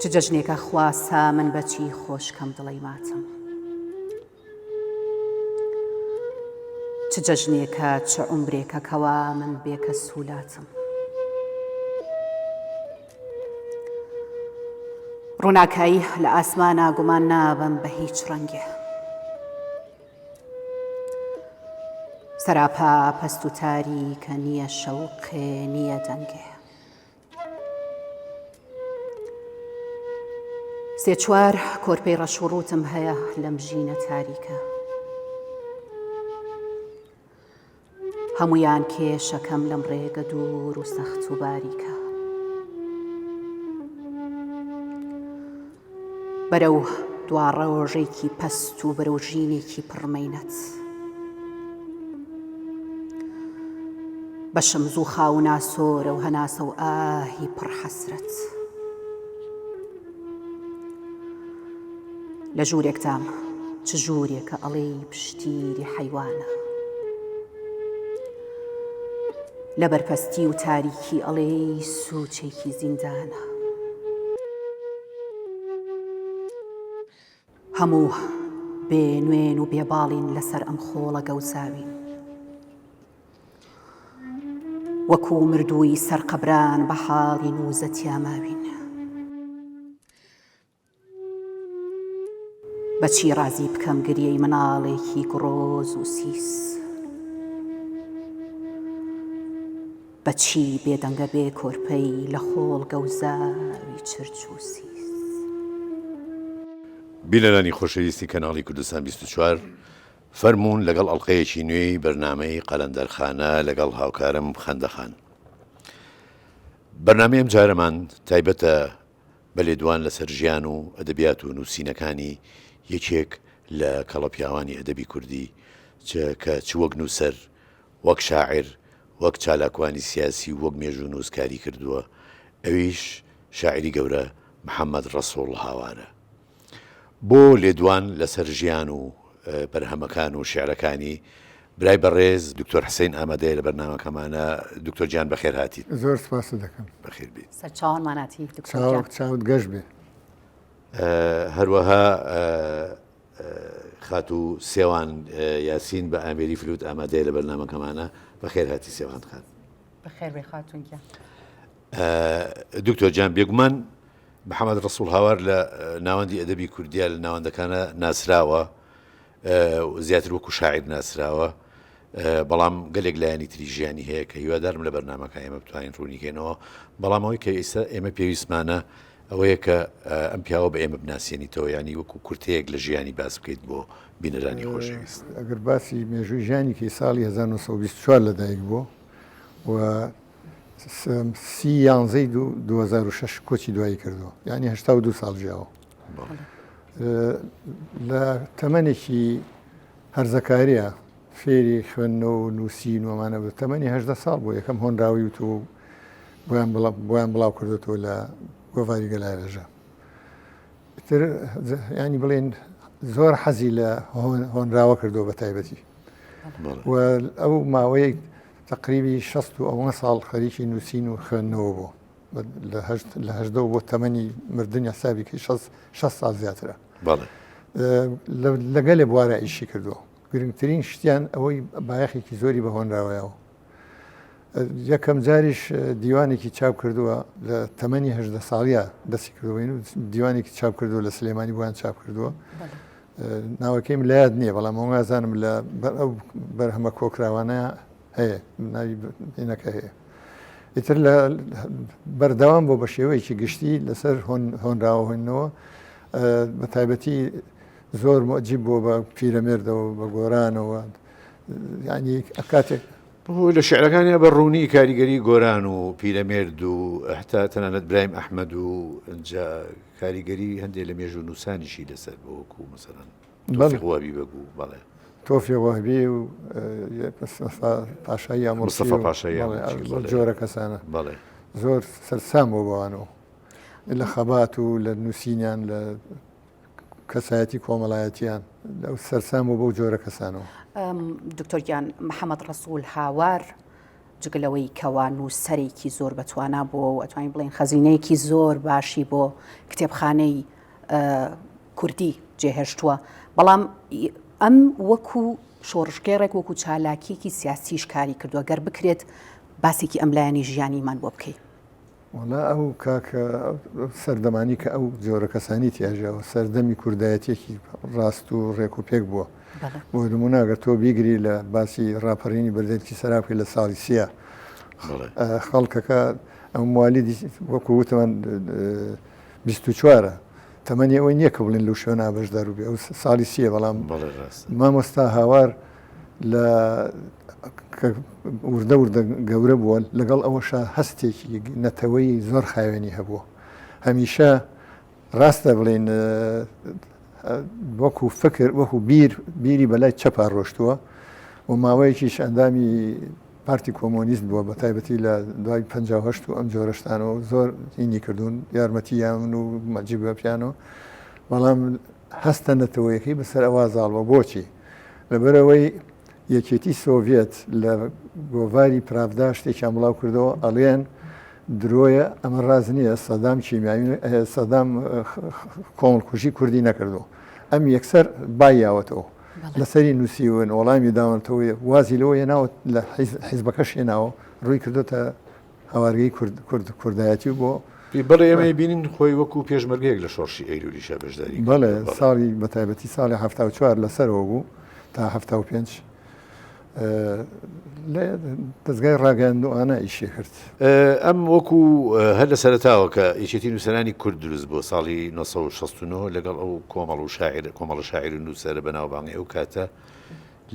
چ جەژنێکە خوا سا من بە چی خۆش کەم دڵەی ماتم. چ جەژنێکە چ عومرێکە کەوا من بێکەس و لاتم. ڕووناکایی لە ئاسمانا گومان نابەم بە هیچ ڕەنگێ. سەراپا پەست و تاریکە نییە شەوقێ نییە دەنگێ. سێ چوار کۆرپەی ڕەش و ڕووتم هەیە لەم ژینە تاریکە. هەموویان کێشەکەم لەم ڕێگە دوور و سەخت و باریکە. بەرەو دواڕۆژێکی پەست و بەرەو ژینێکی پڕمەینەت. بەشم زوو خاو و ناسۆرە و هەناسە و ئاهی پڕ حەسرەت. لە ژوورێکدام چ ژوورێکە ئەڵێی پشتیری حەیوانە. لە بەرپەستی و تاریکی ئەڵێی سوچێکی زیندانە. هەموو بێ نوێن و بێ باڵین لەسەر ئەم خۆڵە گەوزاوین. وەکوو مردووی سەر قەبران بە حاڵی نووزە تیاماوین. بە چی ڕازی بکەم گریەی مناڵێکی گڕۆز و سیس؟ بە چی بێدەنگە بێ کۆرپەی لە خۆڵ گەوزاوی چرچ و سیس؟ بینەرانی خۆشەویستی کەناڵی کوردستان 24 فەرموون لەگەڵ ئەڵقەیەکی نوێی بەرنامەی قەلەندەرخانە لەگەڵ هاوکارم خەندەخان. بەرنامەی ئەمجارەمان تایبەتە بە لێدوان لەسەر ژیان و ئەدەبیات و نووسینەکانی یەکێک لە کەڵە پیاوانی ئەدەبی کوردی چ کە چ وەک نووسەر، وەک شاعیر، وەک چالاکوانی سیاسی و وەک مێژوونووس کاری کردووە، ئەویش شاعیری گەورە محەمەد ڕەسووڵ هاوارە. بۆ لێدوان لەسەر ژیان و بەرهەمەکان و شیعرەکانی برای بەڕێز دکتۆر حسین ئامادەیە لە بەرنامەکەمانە دکتۆر گیان بەخێر هاتیت. زۆر سپاست دەکەم. بەخێر بیت. سەرچاوانمان هاتی دکتۆر گیان. چاوت گەش بێ. هەروەها خاتوو سێوان یاسین بە ئامێری فلوت ئامادەیە لە بەرنامەکەمانە بەخێر هاتی سێوان خان. بەخێر بێ خاتوون گیان. دکتۆر گیان بێگومان محەمەد ڕەسوڵ هاوار لە ناوەندی ئەدەبی کوردیا لە ناوەندەکانە ناسراوە زیاتر وەکو شاعیر ناسراوە بەڵام گەلێک لایەنی تری ژیانی هەیە کە هیوادارم لە بەرنمەکە ئێمە بتوانین ڕوونیکەینەوە بەڵام ئەوەی کە ئێستا ئێمە پێویستمانە ئەوەیە کە ئەم پیاوە بە ئێمە بناسیێنیتەوە ینی وەکو کورتەیەک لە ژیانی باس بکەیت بۆ بینەرانی خۆشەویست. ئەگەر باسی مێژووی ژیانی کەی ساڵی 1924 لەدایک بووە و سی یانزەی 2006 کۆچی دوایی کردووە یعنی 82 ساڵ ژیاوە لە تەمەنێکی هەرزەکاریە فێری خوێندنەوە و نووسین و ئەمانە بوو تەمەنی هەژدە ساڵ بوو یەکەم هۆنراوەی وتووە و بۆیان بڵاو بۆیان بڵاو کردوێتەوە لە گۆڤاری گەلاوێژە تر ینی بڵێن زۆر حەزی لە هۆنراوە کردووە بە تایبەتی و ئەو ماوەیە تقریبی 60 و ئەوە ساڵ خەریکی نووسین و خوێندنەوە بوو لە هەژدەوە بۆ تەمەنی مردنی حسابیکەی 6 ساڵ زیاترە لەگەلێ بوارە ئیشی کردووە گرنگترین شتیان ئەوەی بایەخێکی زۆری بە هۆنراوەیەوە یەکەم جاریش دیوانێکی چاپ کردووە لە تەمەنی هەدە ساڵە دەستی کردوین و دیوانێکی چاپ کردووە لە سلێمانی بۆیان چاپ کردووە ناوەکەیم لە یاد نییە بەڵام ئەوازانم لە ئەو بەرهەمە کۆکراوانە هەیە ناوی هینەکە هەیە ئیتر لە بەردەوام بۆ بە شێوەیەکی گشتی لەسەر هۆنراوە هۆنەوە بە تایبەتی زۆر موعجیب بووە بە پیرەمێردەوە بە گۆرانەوە یعنی کاتێک لە شعرەکانیا بە ڕوونی کاریگەری گۆران و پیرەمێرد و هەتا تەنانەت برایم ئەحمەد و ئینجا کاریگەری هەندێک لە مێژوو نووسانیشی لەسەر بۆ وەکوو مەسەلەن تۆفیق وەهبی بەگ و بەڵێ. تۆفیق وەهبی و پاشای یاموڵچی مستەفا پاشای یاموڵچی بەڵێ جۆرە کەسانە بەڵێ زۆر سەرسام بوو بەوانەوە لە خەبات و لە نووسینیان لە کەسایەتی کۆمەڵایەتیان ئەو سەرسام بوو بەو جۆرە کەسانەوە. دکتۆر گیان محەمەد ڕەسوڵ هاوار. جگە لەوەی کەوا نووسەرێکی زۆر بەتوانا بووە و ئەتوانین بڵێین خەزینەیەکی زۆر باشی بۆ کتێبخانەی کوردی جێهێشتووە، بەڵام ئەم وەکو شۆڕشگێڕێک وەکو چالاکیەکی سیاسیش کاری کردووە، گەر بکرێت باسێکی ئەم لایەنی ژیانیمان بۆ بکەی. وەڵا ئەو کاکە سەردەمانی کە ئەو جۆرە کەسانی تیاژیاوە سەردەمی کوردایەتیەکی ڕاست و ڕێک و پێک بووە بۆ نمونە گەر تۆ بیگری لە باسی ڕاپەڕینی بەردەلکی سەرا بکەی لە ساڵی سیا خەڵکەکە ئەم موالیدی وەکو وتمان 24ە تەمەنی ئەوەی نییە کە بڵێن لەو شوێنە بەشدار بێ ئەو ساڵی سیە بەڵام مامۆستا هاوار لە کە وردە وردە گەورە بووە لەگەڵ ئەوەشا هەستێکی نەتەوەی زۆر خاوێنی هەبووە هەمیشە ڕاستە بڵین وەکو فکر وەکو بیر بیری بەلای چەپا ڕۆشتووە و ماوەیەکیش ئەندامی پارتی کۆمۆنیست بووە بە تایبەتی لە دوای 1950 و ئەم جۆرەشتانەوە زۆر هینی کردوون یارمەتی یاون و مەجیب بە پیانەوە بەڵام هەستە نەتەوەیەکەی بەسەر ئەوا زاڵ بووە بۆچی لەبەرئەوەی یەکێتی سۆڤیەت لە گۆڤاری پراڤدا شتێکیان بڵاو کردەوە ئەڵێن درۆیە ئەمە ڕاست نییە سەدام کیمیاوی سەدام کۆمەڵکوژی کوردی نەکردو ئەم یەکسەر بای یاوەتەوە لەسەری نووسیون وەڵامی داوەتەوە وازی لەوە هێناوە لە حیزبەکەش هێناوە ڕووی کردوتە هەوارگەی کورد کورد کوردایەتی و بۆ. بەڵێ ئێمە ئەیبینین خۆی وەکوو پێشمەرگەیەک لە شۆڕشی ئەیلوولیشا بەشداری کردووە. بەڵێ ساڵی بە تایبەتی ساڵی 74 لەسەرەوە بوو تا 75 لە دەزگای ڕاگەیاندن و ئانا ئیشی کرد. ئەم وەکوو هەر لە سەرەتاوە کە یەکێتی نووسەرانی کورد دروست بووە ساڵی 969 لەگەڵ ئەو کۆمەڵ و شاعیر کۆمەڵە شاعیر و نووسەرە بەناوبانگەی ئەو کاتە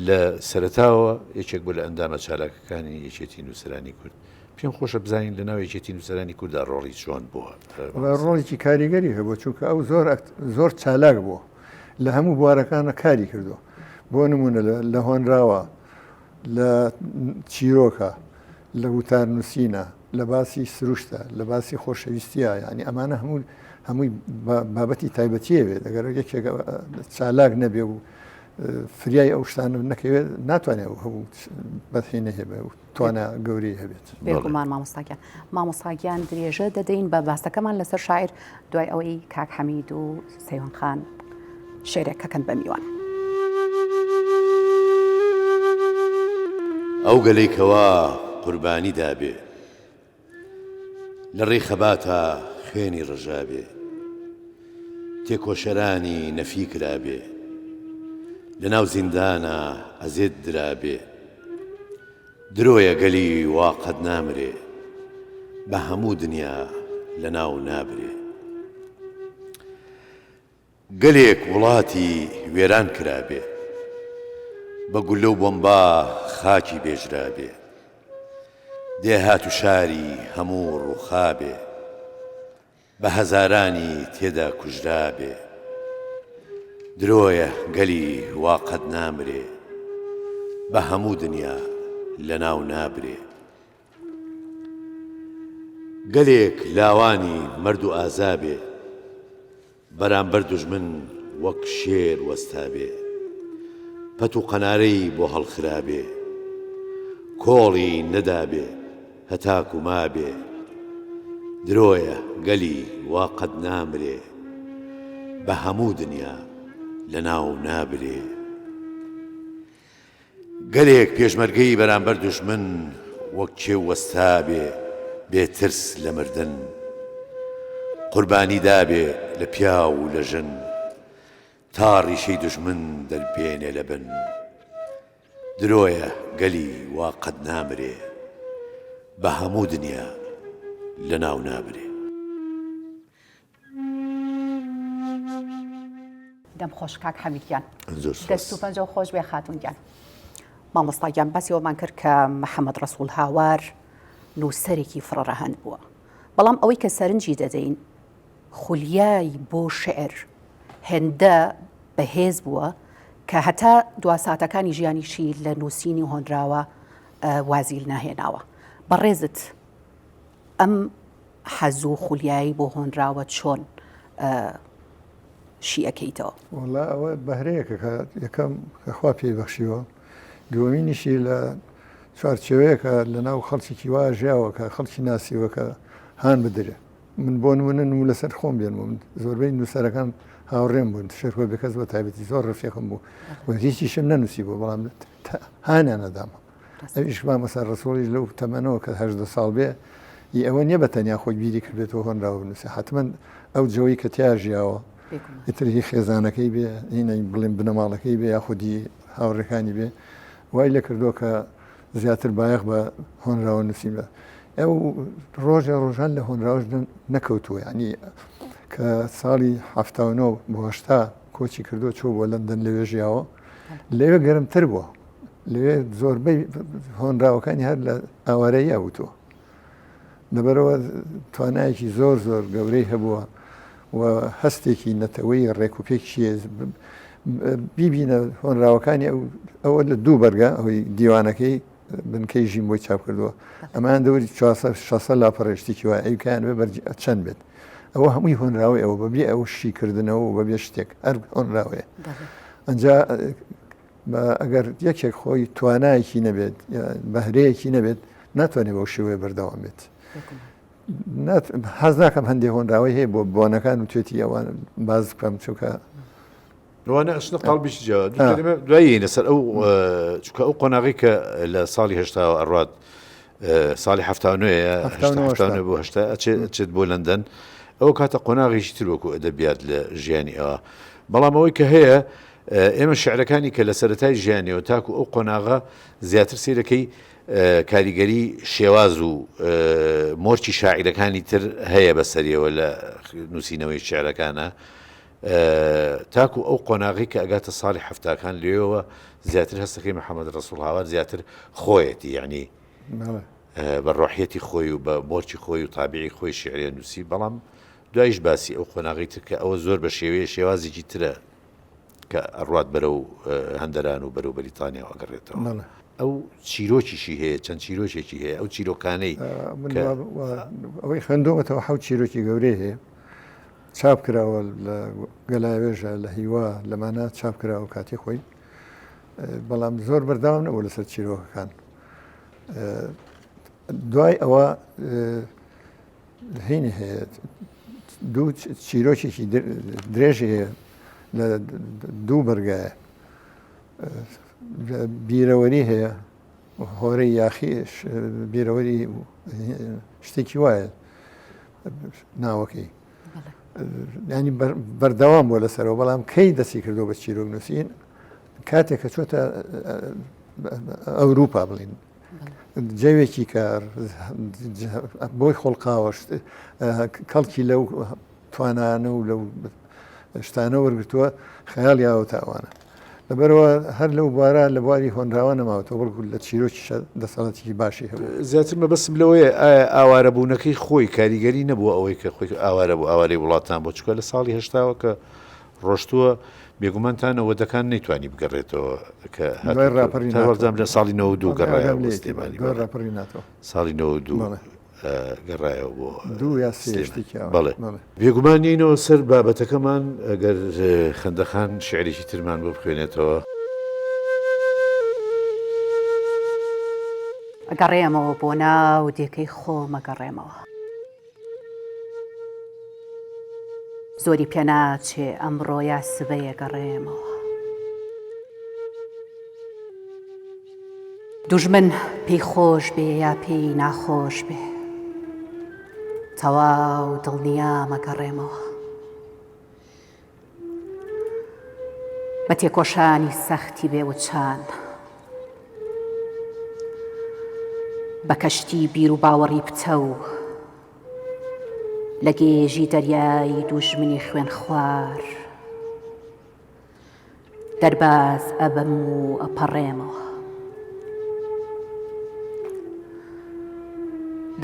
لە سەرەتاوە یەکێک بوو لە ئەندامە چالاکەکانی یەکێتی نووسەرانی کورد. پێم خۆشە بزانین لە ناو یەکێتی نووسەرانی کورددا ڕۆڵی چۆن بووە؟ ڕۆڵێکی کاریگەری هەبووە، چونکە ئەو زۆر زۆر چالاک بووە، لە هەموو بوارەکانە کاری کردووە. بۆ نموونە لە هۆنراوە، لە چیرۆکە، لە وتار نووسینە، لە باسی سروشتە، لە باسی خۆشەویستیە، یانی ئەمانە هەموو هەمووی بابەتی تایبەتیە بێت. ئەگەر یەکێک چالاک نەبێ و فریای ئەو شتانە نەکەوێت ناتوانێت ئەو هەبوو بەرهی نەهێبێ و توانا گەورەی هەبێت. بێگومان مامۆستا گیان. مامۆستا گیان درێژە دەدەین بە باسەکەمان لەسەر شاعیر دوای ئەوەی کاک حەمید و سەیوان خان شعرێکەکەن بە میوان. ئەو گەلەی کەوا قوربانی دابێ. لە ڕێی خەباتا خوێنی ڕژابێ تێکۆشەرانی نەفی کرابێ لە ناو زیندانا ئەزێت درابێ درۆیە گەلی وا قەت نامرێ بە هەموو دنیا لە ناو نابرێ گەلێک وڵاتی وێران کرابێ بە گوللە و بۆمبا خاکی بێژرابێ دێهات و شاری هەموو ڕووخابێ بە هەزارانی تێدا کوژرابێ درۆیە گەلی وا قەت نامرێ بە هەموو دنیا لەناو نابرێ. گەلێک لاوانی مەرد و ئازابێ بەرامبەر دوژمن وەک شێر وەستابێ پەت و قەنارەی بۆ هەڵخرابێ کۆڵی نەدابێ هەتاکو مابێ درۆیە گەلی وا قەت نامرێ بە هەموو دنیا لەناو نابرێ. گەلێک پێشمەرگەی بەرامبەر دوژمن وەک کێو وەستابێ بێ ترس لە مردن قوربانی دابێ لە پیاو و لە ژن تا ڕیشەی دوژمن دەربێنێ لە بن درۆیە گەلی وا قەت نامرێ بە هەموو دنیا لە ناو نابرێ. دەم خۆش کاک حەمید گیان دەست و پەنجە خۆش بێ خاتون گیان مامۆستا گیان باسی ئەومان کرد کە محەممەد ڕەسوڵ هاوار نووسەرێکی فڕەڕەهەند بووە بەڵام ئەوەی کە سەرنجی دەدەین خولیای بۆ شعر هێندە بەهێز بووە کە هەتا دوا ساتەکانی ژیانیشی لە نووسینی هۆنراوە وازیل ناهێناوە بەڕێزت ئەم حەز و خولیایی بۆ هۆنراوە چۆن شی ئەکەیتەوە؟ وەڵا ئەوە بەهرەیەکە کە یەکەم کە خوا پێی بەخشیوە، دووەمینیشی لە. چوارچێوەیەکە لە ناو خەڵکێکی وا ژیاوە کە خەڵکی ناسیوە کە هان بدرێ. من بۆ نمونە نمو لەسەر خۆم بێنمەوە من زۆربەی نووسەرەکان هاوڕێم بوون شێرکۆ بێکەس بە تایبەتی زۆر ڕفیقم بوو و هیچیشم نەنووسی بوو بەڵام هانیان نەدامە ئەویش مامۆستا ڕەسوڵیش لەو تەمەنەوە کە 18 ساڵ بێ ئی ئەوە نییە بە تەنیا خۆی بیری کردێتەوە هۆنراوە بنووسێ حتمما ئەو جەوەی کە تیا ژیاوە ئیتر هی خێزانەکەی بێ هینەی بڵێم بنەماڵەکەی بێ یاخودی هاوڕێکانی بێ وای لێ کردووە کە زیاتر بایەخ بە هۆنراوە نووسین بە ئەو ڕۆژێ ڕۆژان لە هۆنراوەش نەکەوتووە یعنی کە ساڵی هەفتاونۆ بۆ هەشتا کۆچی کردو چۆ بۆ لەندەن لەوێ ژیاوە لەوێ گەرمتر بووە لەوێ زۆربەی هۆنراوەکانی هەر لە ئاوارەیە وتووە لەبەرئەوە توانایەکی زۆر زۆر گەورەی هەبووە و هەستێکی نەتەوەی ڕێک و پێکی بیبینە هۆنراوەکانی ئەوە لە دوو بەرگە ئەوەی دیوانەکەی بنکەی ژین بۆی چاپ کردووە ئەمان دەوری 400 لاپەڕێ شتێکی وایە ئەوکیان بێ بەرج چەند بێت ئەوە هەمووی هۆنراوەی ئەوە بەبێ ئەو شیکردنەوە و بەبێ شتێک هەر هۆنراوەیە ئەجا ئەگەر یەکێک خۆی توانایەکی نەبێت بەهرەیەکی نەبێت ناتوانێت بەو شێوەیە بەردەوام بێت حەز ناکەم هەندێک هۆنراوەی هەیە بۆ بۆنەکان و توێتی ئەوان باز بکەم چونکە لەوانە ئەچنە قاڵبیش جیا دوایی لەسەر ئەو چونکە ئەو قۆناغی کە لە ساڵی هێشتاوە ئەڕات ساڵی هەفتانەیە بۆ هەشتا ئەچێت بۆ لەندەن ئەو کاتە قۆناغیشی تر وەکو ئەدەبیات لە ژیانی ئەوە بەڵام ئەوەی کە هەیە ئێمە شعرەکانی کە لە سەرەتای ژیانیەوە تاکو ئەو قۆناغە زیاتر سیرەکەی کاریگەری شێواز و مۆرکی شاعیرەکانی تر هەیە بەسەریەوە لە نووسینەوەی شعرەکانە تاکو ئەو قۆناغی کە ئەگاتە ساڵی هەفتاکان لێەوە زیاتر هەستەکەی محەممەد ڕسوڵ هاوار زیاتر خۆیەتی یعنی بە ڕۆحیەتی خۆی و بە مۆرکی خۆی و تابعی خۆی شعرێ نووسی بەڵام دوایش باسی ئەو قۆناغی تر کە ئەوە زۆر بە شێوەیە شێوازێکی ترە کە ئەڕوات بەرەو هەندەران و بەرەو بەریتانیاوە ئەگەڕێتەوە. بەڵێ. ئەو چیرۆکیشی هەیە، چەند چیرۆکێکی هەیە، ئەو چیرۆکانەی من ئەوەی خوێندومەتەوە حەوت چیرۆکی گەورەی هەیە چاپ کراوە لە گەلاوێژە لە هیوا لەمانە چاپ کراوە کاتی خۆی بەڵام زۆر بەردەوام نەبوو لەسەر چیرۆکەکان دوای ئەوە هینی هەیە دوو چیرۆکێکی درێژی هەیە لە دوو بەرگایە بیرەوەری هەیە هۆرەی یاخی بیرەوەری شتێکی وایە ناوەکەی ینی بەردەوام بووە لەسەرەوە بەڵام کەی دەستی کردو بە چیرۆک نووسین کاتێک کە چۆتە ئەوروپا بڵین جەوێکی کە بۆی خۆڵقاوە کەڵکی لەو توانانە و لەو شتانە وەرگتووە خەیاڵ یاوەتە ئەوانە لەبەرەوە هەر لەو بوارە لە بواری هۆنراوە نەماوەتەوە بەڵکو لە چیرۆکی دەسەڵاتێکی باشی هەبوو. زیاتر مەبەستم لەوەیە ئایا ئاوارەبوونەکەی خۆی کاریگەری نەبووە ئەوەی کە خۆی ئاوارە بوو ئاوارەی وڵاتان بوو چونکە لە ساڵی هەشتاوە کە ڕۆشتووە بێگومان تا نەوەدەکان نەیتوانی بگەڕێتەوە کە دوای ڕاپەڕین هاتووە وەزام لە ساڵی 92 گەڕایەوە بۆ سلێمانی دوای ڕاپەڕین هاتەوە ساڵی 92 گەڕایەوە بۆ دوو یا سێ شتێکی ئاوا. بەڵێ بێگومان نینەوە سەر بابەتەکەمان ئەگەر خەندەخان شعرێکی ترمان بۆ بخوێنێتەوە. ئەگەڕێمەوە بۆ ناو دێکەی خۆم ئەگەڕێمەوە. زۆری پێ ناچێ ئەمڕۆ یا سبەی ئەگەڕێمەوە. دوژمن پێی خۆش بێ یا پێی ناخۆش بێ تەواو دڵنیام ئەگەڕێمەوە. بە تێکۆشانی سەختی بێ وچان بە کەشتی بیر و باوەڕی پتەو لە گێژی دەریای دوژمنی خوێنخوار دەرباز ئەبم و ئەپەڕێمەوە.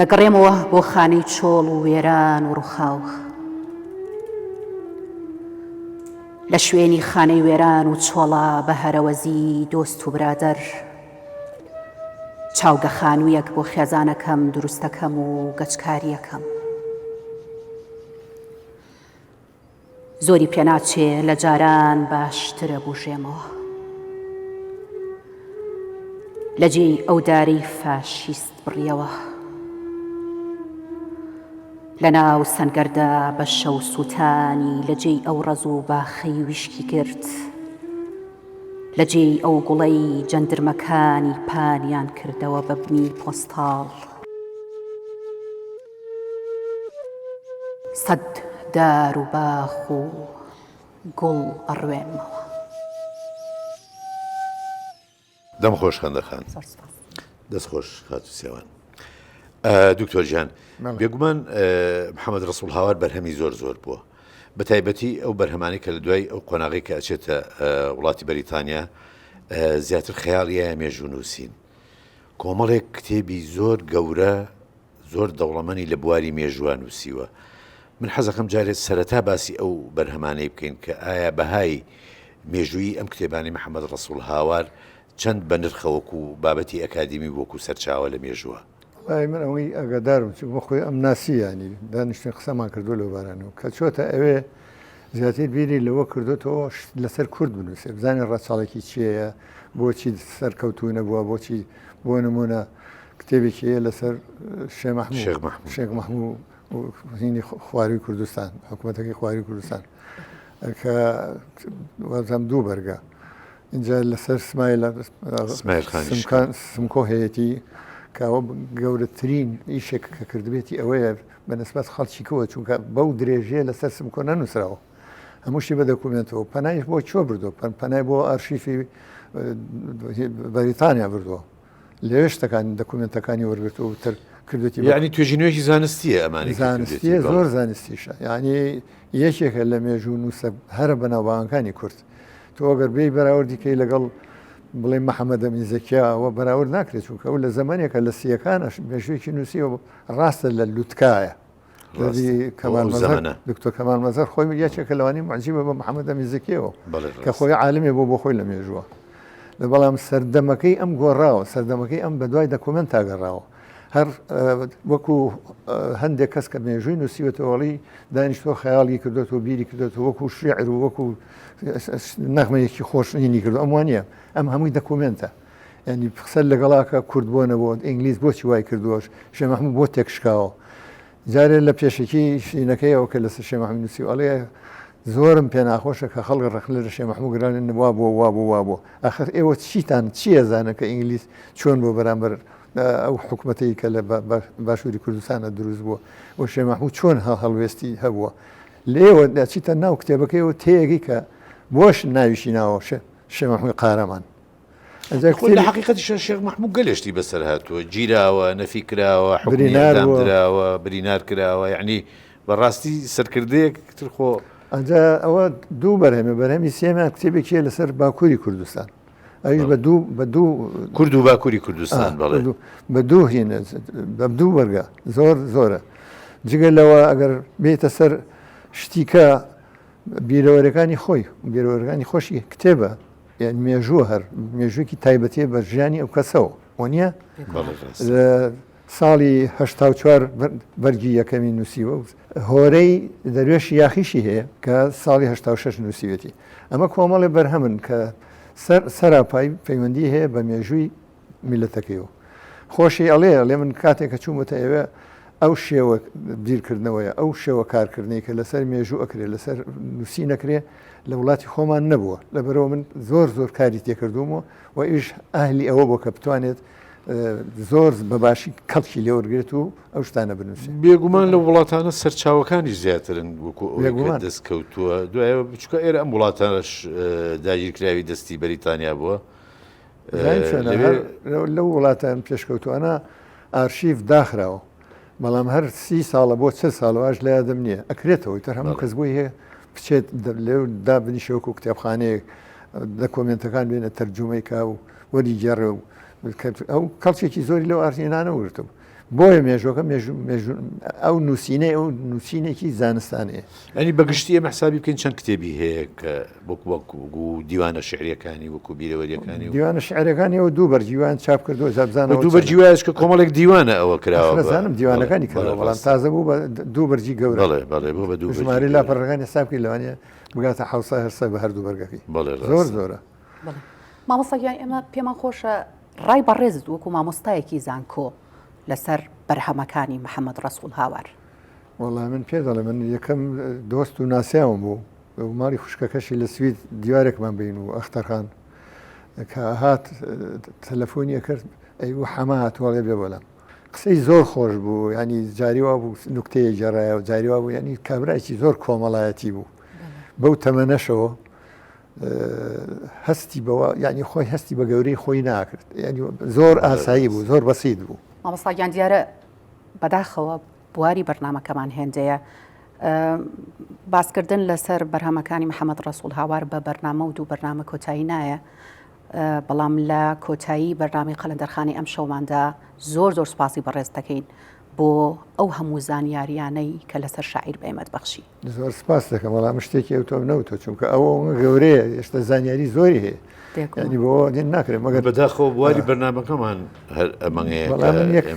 دەگەڕێمەوە بۆ خانەی چۆڵ و وێران و ڕوخاو. لە شوێنی خانەی وێران و چۆڵا بە هەرەوەزی دۆست و برادەر چاوگە خانوویەک بۆ خێزانەکەم دروستەکەم و گەچکاریەکەم. زۆری پێناچێ لە جاران باشترە بوژێمەوە. لە جێی ئەو دارەی فاشیست بڕیەوە. لە ناو سەنگەردا بە شەو سووتانی لە جێی ئەو ڕەز و باخەی ویشکی کرد. لە جێی ئەو گوڵەی جەندرمەکانی پانیان کردەوە بە بنی پۆستاڵ. سەد دار و باخ و گوڵ ئەڕوێنمەوە. دەم خۆش خەندە خان. زۆر سپاس. دەست خۆش خاتوو سێوان. دکتۆر گیان بێگومان محەممەد ڕسوڵ هاوار بەرهەمی زۆر زۆر بووە بە تایبەتی ئەو بەرهەمانی کە لە دوای ئەو قۆناغی کە ئەچێتە وڵاتی بەریتانیا زیاتر خەیاڵیە مێژوو نووسین کۆمەڵێک کتێبی زۆر گەورە زۆر دەوڵەمەنی لە بواری مێژووە نووسیوە. من حەزەکەم جارێ سەرەتا باسی ئەو بەرهەمانەی بکەین کە ئایا بەهای مێژوویی ئەم کتێبانەی محەمەد ڕەسووڵ هاوار چەند بەنرخە وەکوو بابەتی ئەکادیمی و وەکوو سەرچاوە لە مێژووە؟ وەڵایی من ئەوەی ئاگادارم چونکە من خۆی ئەم ناسی یانی دانیشتین قسەمان کردووە لەو بارانەوە کە چۆتە ئەوێ زیاتر بیری لەوە کردوتەوە لەسەر کورد بنووسێ بزانێ ڕەچەڵەکی چییە بۆچی سەرکەوتوو نەبووە بۆچی بۆ نمونە کتێبێکی هەیە لەسەر شێخ مەحموو هینی خواروی کوردستان حکوومەتەکەی خواروی کوردستان کە وازم دوو بەرگە اینجا لەسەر سمایل سمکۆ هەیەی کەەوە گەورەترین ئیشێک کە کردبێتی ئەوەیە بە نسبەت خەڵکیکەوە چونکە بەو درێژەیە لەسەر سمکۆ نەنووسراوە هەمووشی بە دەکومێنتەوە پەنایش بۆ چۆ بردووە پەنای بۆ ئەرشیفی بەریتانیا بردووە لەوێ شتەکانی دەکومێنتەکانی وەرگرتووە و تر کردوێتی بە یعنی توێژینەوەیەکی زانستییە ئەمانەی کە کردوێتی زانستییە بەڵێ. زۆر زانستیشە یعنی یەکێکە لە مێژوو نووسە هەرە بەناوبانگەکانی کورد تۆ ئەگەر بێی بەراوردی کەی لەگەڵ بڵێ محەممەد ئەمین زەکیا ئەوە بەراورد ناکرێت چونکە ئەو لە زەمەنێکە لە سییەکانەش مێژوویەکی نووسیوە ڕاستە لە لوتکایە کەمال مەزهەر دکتۆر کەمال مەزهەر خۆی یەکێکە لەوانی معجیبە بە محەممەد ئەمین زەکیەوە کە خۆی عالمێ بۆ بۆ خۆی لە مێژووە لە بەڵام سەردەمەکەی ئەم گۆڕاوە سەردەمەکەی ئەم بەدوای دەکۆمنت تاگەڕاوە هەر وەکو هەندێک کەس کە مێژووی نووسیوەتەوەڵی دانیشتۆ خەیاڵی کردوێت و بیری کردوێت وەکو شعر و وەکو نەغمەیەکی خۆشنینی کردو ئەم وانە ئەم هەمووی دەکۆمنتە یانی قسەت لەگەڵا کە کورد بۆ نەبوو ئینگلیز بۆچی وای کردووە شێ مەحموود بۆ تێکشکاوە جارێ لە پێشەکی شینەکەیەوە کە لەسەر شێ مەحموود نووسی ئەڵێ زۆرم پێ ناخۆشە کە خەڵک ڕەخنە لە شێ مەحموود گران وا بووە وا بوو وا بوو ئەخر ئێوە چیتان چییە زانە کە ئینگلیز چۆن بۆ بەرامبەر ئەو حکومەتەی کە لە باشووری کوردستانە دروست بووە و شێ مەحموود چۆن هەڵوێستی هەبووە لێوە دەچیتە ناو کتێبەکەیەوە تێیەگەی کە بۆش ناویشی ناوە شێ مەحموود قارەمان خۆ لە حەقیقەتیشا شێخ مەحموو گەلێ شتی بەسەر هاتووە، گیراوە، نەفی کراوە، حوکمی ئیعدام دراوە، برینار کراوە، یەعنی بەڕاستی سەرکردەیەک تر خۆ. ئەجا ئەوە دوو بەرهەمە، بەرهەمی سێیەمیان کتێبێکی هەیە لەسەر باکووری کوردستان، ئەویش بە دوو بە دوو. کورد و باکووری کوردستان، بەڵێ. بە دوو هینە، بە دوو بەرگە، زۆر زۆرە. جگە لەوە ئەگەر بێیتە سەر شتیکە بیرەوەرەکانی خۆی، بیرەوەرەکانی خۆشی کتێبە، یانی مێژووە هەر مێژوویەکی تایبەتیە بە ژیانی ئەو کەسەوە وەنیە؟ ساڵی 84 بەرگی یەکەمی نووسیوە و هۆرەی دەروێشی یاخیشی هەیە کە ساڵی 86 نووسیوێتی ئەمە کۆمەڵێ بەرهەمن کە سەر سەراپای پەیوەندی هەیە بە مێژووی میلەتەکەیەوە خۆشی ئەڵێ ئەڵێ من کاتێک کە چوومەتە ئەوێ ئەو شێوە بیرکردنەوەیە ئەو شێوە کارکردنەی کە لەسەر مێژوو ئەکرێ لەسەر نووسی نەکرێ لە وڵاتی خۆمان نەبووە لەبەرەوە من زۆر زۆر کاری تێکردوومەوە و ئیش ئەهلی ئەوە بۆ کە بتوانێت زۆر بە باشی کەڵکی لێوەرگێت و ئەو شتانە بنووسێت بێگومان لە وڵاتانە سەرچاوەکانیش زیاترن وەکو ئەوەی کە دەست کەوتووە دوایەوە بچووکە ئێرە ئەم وڵاتانەش داگیرکراوی دەستی بەریتانیا بووە لەو وڵاتان پێشکەوتوانە ئارشیف داخراوە بەڵام هەر سی ساڵە بۆ چل ساڵ واش لە یادم نییە ئەکرێتەوەی تر هەموو کەس بۆی هەیە بچێت لێو دابنیشێ وەکو کتێبخانەیەک دەکۆمێنتەکان بێنە تەرجومەی کا و وەری گێڕێ و ئەو کەڵکێکی زۆری لەو ئارشیفانە وەرگرتبوو بۆیە مێژوەکە مێژوو ئەو نووسینەی ئەو نووسینێکی زانستانەیە. یانی بە گشتی ئێمە حسابی بکەین چەند کتێبی هەیە کە وەکو وەکو دیوانە شعریەکانی وەکو بیرەوەریەکانی و دیوانە شعرەکانی ئەو دوو بەرگی وایان چاپ کردووە جا بزانە دوو بەرگی وایەش کە کۆمەڵێک دیوانە ئەوە کراوە بە نەزانم دیوانەکانی کراوە بەڵام تازە بوو بە دوو بەرگی گەورە بەڵێ بەڵێ بوو بە دوو بەرگی ژمارەی لاپەڕەکانی حساب بکەی لەوانەیە بگاتە 700 800 بە هەردوو بەرگەکەی بەڵێ زۆر زۆرە مامۆستا گیان ئێمە پێمان خۆشە. ڕای بەڕێزت وەکو مامۆستایەکی زانکۆ لەسەر بەرهەمەکانی محەمەد ڕەسوڵ هاوار. وەڵا من پێ دەڵێم من یەکەم دۆست و ناسیاوم بوو ماڵی خوشکەکەشی لە سوید دیوارێکمان بین و ئەختەرخان کە هات تەلەفۆنی ئەکرد ئەی و حەمە هاتووەڵێ بێ بۆلام قسەی زۆر خۆش بوو ینی جاری وا بوو نوکتەیە گێڕایەوە جاری وا بوو ینی کابرایکی زۆر کۆمەڵایەتی بوو بەو تەمەنەشەوە هەستی بەوە یعنی خۆی هەستی بە گەورەی خۆی ناکرد یعنی زۆر ئاسایی بوو زۆر بەسیت بوو. مامۆستا گیان دیارە بەداخەوە بواری بەرنامەکەمان هێندەیە باسکردن لەسەر بەرهەمەکانی محەممەد ڕەسوڵ هاوار بە بەرنامە و دوو بەرنامە کۆتایی نایە بەڵام لە کۆتایی بەرنامەی قەلەندەرخانی ئەم شەوماندا زۆر زۆر سوپاسی بەڕێز دەکەین بۆ ئەو هەموو زانیاریانەی کە لەسەر شاعیر بە ئێمەت بەخشی. زۆر سپاس دەکەم بەڵام شتێکی ئەو تۆم نەوتۆ چونکە ئەوە گەورەیە هێشتا زانیاری زۆری هەیە ینی بۆ ناکرێت مەگەر بەداخەوە بواری بەرنامەکەمان هەر ئەمەیە بەڵام من یەک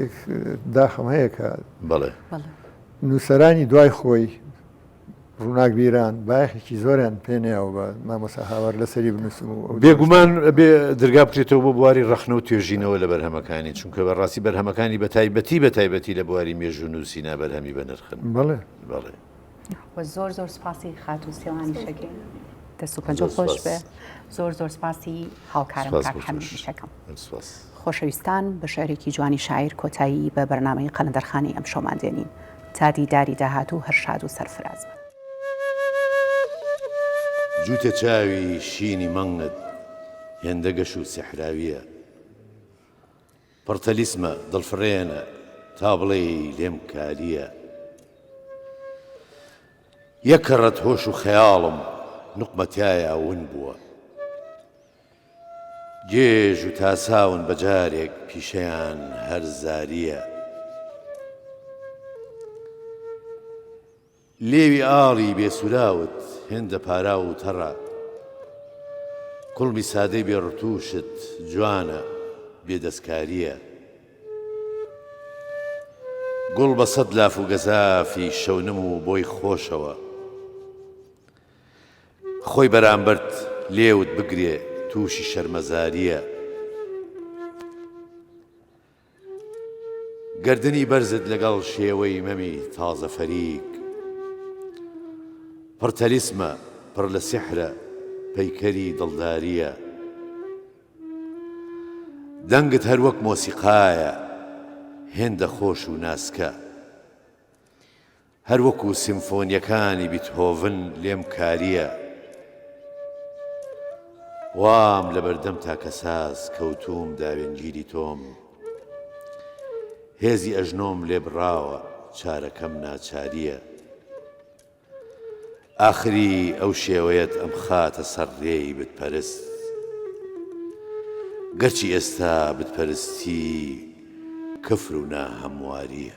یەک داخم هەیە کە بەڵێ نووسەرانی دوای خۆی ڕووناکبیران بایەخێکی زۆریان پێ نەیاوە بە مامۆستا هاوار لەسەری بنووسم و ئەو بێگومان ئەبێ درگا بکرێتەوە بۆ بواری ڕەخنە و توێژینەوە لە بەرهەمەکانی چونکە بەڕاستی بەرهەمەکانی بە تایبەتی بە تایبەتی لە بواری مێژوو نووسینا بەرهەمی بەنرخن. بەڵێ. بەڵێ. وە زۆر زۆر سپاسی خاتوو سێوانیش ئەکەین. دەست و پەنجە خۆش بێ. زۆر زۆر سپاسی هاوکارم کاک حەمیدیش ئەکەم. خۆشەویستان بە شعرێکی جوانی شاعیر کۆتایی بە بەرنامەی قەلەندەرخانەی ئەمشەومان دێنین. تا دیداری داهاتوو هەر شاد و سەرفراز بن. جووتە چاوی شینی مەنگت هێندە گەش و سیحراوییە. پڕ تەلیسمە، دڵفڕێنە، تا بڵێی لێم کالییە. یەک کەڕەت هۆش و خەیاڵم نوقمە تیایا ون بووە. گێژ و تاساون بە جارێک پیشەیان هەر زارییە. لێوی ئاڵی بێ سوراوت هێندە پاراو و تەڕە. کوڵمی سادەی بێ ڕتووشت جوانە بێ دەستکارییە. گوڵ بە سەد لاف و گەزافی شەونم و بۆی خۆشەوە. خۆی بەرامبەرت لێوت بگرێ تووشی شەرمەزارییە. گەردنی بەرزت لەگەڵ شێوەی مەمی تازە فەریک. پڕ تەلیسمە، پڕ لە سیحرە، پەیکەری دڵدارییە. دەنگت هەر وەک مۆسیقایە، هێندە خۆش و ناسکە. هەر وەکو سیمفۆنیەکانی بیتهۆڤن لێم کاریە. وام لەبەردەمتا کەساس کەوتووم داوێنگیری تۆم. هێزی ئەژنۆم لێ بڕاوە چارەکەم ناچاریە. ئاخری ئەو شێوەیەت ئەمخاتە سەر رێی بتپەرست. گەرچی ئێستا بتپەرستی کفر و ناهەمواریە.